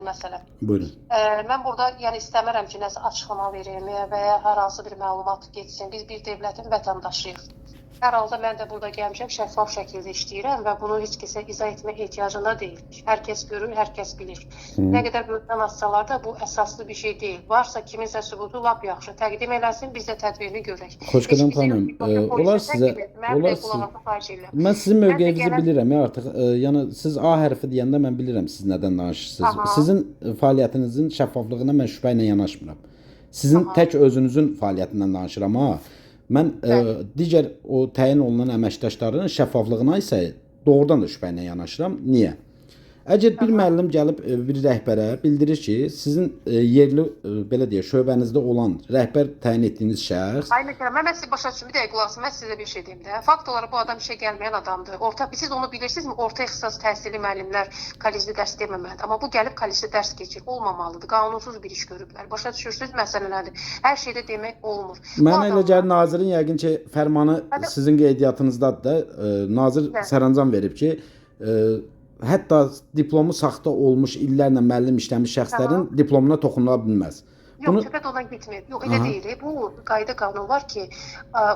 məsələ. Buyurun. Mən burada yəni istəmərəm ki, nəsə açıqlama verim və ya hər hansı bir məlumat getsin. Biz bir dövlətin vətəndaşıyıq. Hər halda mən də burada gəlmişəm, şəffaf şəkildə işləyirəm və bunu heç kəsə izah etmək ehtiyacında deyil. Hər kəs görür, hər kəs bilir. Nə qədər böhtan atsalar da bu əsaslı bir şey deyil. Varsa kiminsə sübutu lap yaxşı təqdim eləsin, biz də tədbirini görək. Xoşqədəm Heç bizi xanım, yox, yox, olar polisə sizə təqdim etsin. Mənim olar də siz qulaq asın, xahiş edirəm. Mən sizin Mən də mövqeyinizi gələn bilirəm ya artıq. Yəni siz A hərfi deyəndə mən bilirəm siz nədən danışırsınız. Aha. Sizin fəaliyyətinizin şəffaflığına mən şübhə ilə yanaşmıram. Sizin Aha. tək özünüzün fəaliyyətindən danışıram ha. Mən Bəli. digər o təyin olunan əməkdaşların şəffaflığına isə doğrudan da şübhə ilə yanaşıram. Niyə? Əgər bir müəllim gəlib bir rəhbərə bildirir ki, sizin yerli belə deyək, şöbənizdə olan rəhbər təyin etdiyiniz şəxs Ay məsələn, mən sizi başa düşüm. Bir dəqiqə qulaq asın, mən sizə bir şey deyim də. Fakt olaraq bu adam işə gəlməyən adamdır. Orta siz onu bilirsinizmi? Orta ixtisas təhsili müəllimlər kollecdə dərs deməməlidir. Amma bu gəlib kollecdə dərs keçir. Olmamalıdır. Qanunsuz bir iş görüblər. Başa düşürsüz məsələ nədir? Hər şeydə demək olmur. Bu Mənə elə adamlar gəlir nazirin yəqin ki, fərmanı Hətta sizin qeydiyyatınızdadır da. Nazir Nə? sərəncam verib ki, hətta diplomu saxta olmuş illərlə müəllim işləmiş şəxslərin Tamam. diplomuna toxunula bilməz. Yox, Bunu söhbət ondan getmir. Yox, elə Aha. deyil. Bu qayda qanun var ki,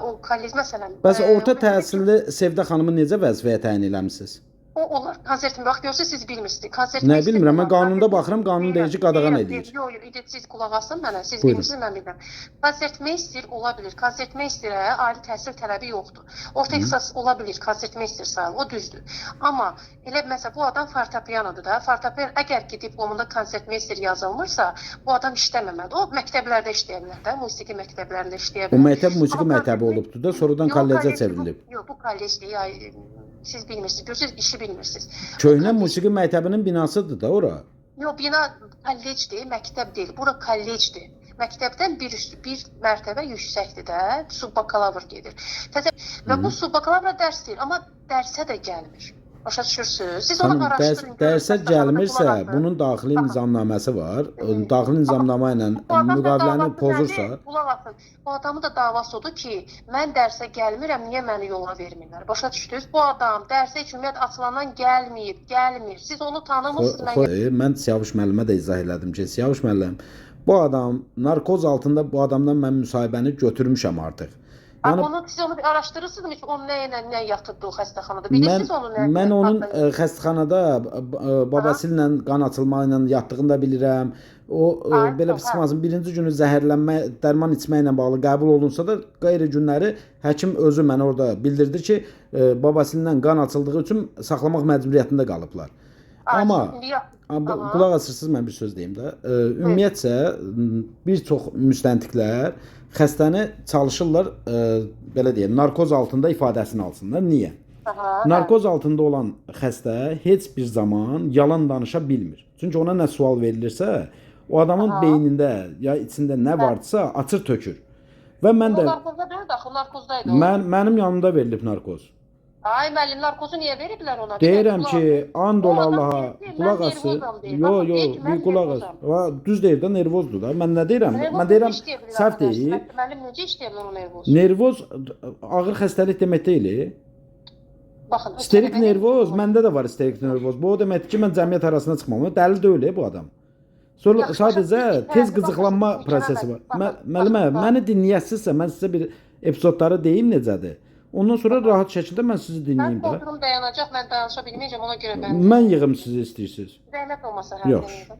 o kollec məsələn, Bəs orta məsələn ki, təhsilli Sevdə xanımı necə vəzifəyə təyin eləmisiniz? o onlar konsertin bax görsə siz bilmirsiniz. Konsert Nə meister bilmirəm, mən olar. qanunda Konsert baxıram, qanun deyir deyirəm, ki, qadağan deyirəm, eləyir. Yox, yox, indi siz qulaq asın mənə. Siz Buyurun. bilmirsiniz, mən bilmirəm. Konsert meister ola bilir. Konsert meisterə ali təhsil tələbi yoxdur. Orta ixtisas ola bilir, konsert meister sayılır. O düzdür. Amma elə məsələn bu adam fortepianodur da. Fortepiano əgər ki diplomunda konsert meister yazılmırsa, bu adam işləməməlidir. O məktəblərdə işləyə bilər də, musiqi məktəblərində işləyə O bilər. məktəb musiqi Amma məktəbi konsert olubdu da, sonradan Yox, kollecə kollecdir. Bu, çevrilib. yox, bu kollecdir. Ya, siz bilmirsiniz. Görürsüz, işi bilmirsiniz. O Köhnə kollec musiqi məktəbinin binasıdır da ora. Yox, bina kollecdir, məktəb deyil. Bura kollecdir. Məktəbdən bir üst, bir mərtəbə yüksəkdir də, subbakalavr gedir. Təzə və bu subbakalavra dərs deyil, amma dərsə də gəlmir. Başa düşürsüz? Siz onu Xanım, araşdırın, görün, dərsə xəstəxanada qulaq gəlmirsə, asın. bunun daxili Baxın. nizamnaməsi var. Hı. Daxili Amma nizamnamə ilə bu adam da müqaviləni davası pozursa, nədir? Qulaq asın. Bu adamın da davası odur ki, mən dərsə gəlmirəm, niyə məni yola vermirlər? Başa düşdünüz? Bu adam dərsə heç ümumiyyət açılandan gəlməyib, gəlmir. Siz onu tanımırsınız, mən Mən Siyavuş müəllimə də izah elədim ki, Siyavuş müəllim, bu adam narkoz altında bu adamdan mən müsahibəni götürmüşəm artıq. Ha, Yəni onu siz onu bir araşdırırsınızmı ki, o nə ilə nə yatıbdı o xəstəxanada? mən Bilirsiniz onu nə mən onun haqqında? xəstəxanada babası ilə qan açılma ilə yatdığını da bilirəm. O Ay, belə çox, hə. psixozun birinci günü zəhərlənmə, dərman içməklə bağlı qəbul olunsa da qeyri günləri həkim özü mənə orada bildirdi ki, babası ilə qan açıldığı üçün saxlamaq məcburiyyətində qalıblar. Ay, Amma indi yat. Aha. Qulaq asırsınız, mən bir söz deyim də. Ümumiyyətcə bir çox müstəntiqlər xəstəni çalışırlar, belə deyim, narkoz altında ifadəsini alsınlar. Niyə? Aha, hə. Narkoz altında olan xəstə heç bir zaman yalan danışa bilmir. Çünki ona nə sual verilirsə, o adamın Aha. beynində ya içində nə Hə. varsa açır tökür. Və mən O də narkozda deyildi axı, narkozdaydı o. mənim yanımda verilib narkoz. Ay müəllim, narkozu niyə veriblər ona? Bir dəqiqə Deyirəm qulaq ki, asın. and O ol adam Allaha, deyir ki, mən qulaq asın. nervozam deyir. Yo, Baxın, yo, deyir ki, mən bir qulaq as. nervozam. Va, düz deyir də nervozdur da. Mən nə deyirəm? Nervoz Mən necə deyirəm işləyə bilər səhv arkadaş? deyir. Müəllim necə işləyə bilər o nervoz? Nervoz ağır xəstəlik demək deyil. Baxın, İsterik tələbənin nervoz, məndə də var isterik nervoz. Bu o deməkdir ki, mən cəmiyyət arasına çıxmam. Dəli deyil bu adam. Sonra Yaxşı, başa sadəcə düşdük. tez Hə, baxın, qıcıqlanma baxın, prosesi var. baxın, Müəllimə, baxın. məni dinləyəsinizsə, mən sizə bir epizodları deyim necədir. Ondan sonra rahat şəkildə mən sizi Mən dinləyim də. kontrolum dayanacaq, mən danışa bilməyəcəm, ona görə mən Mən yığım sizi istəyirsiniz. zəhmət olmasa hə Yox. demirəm.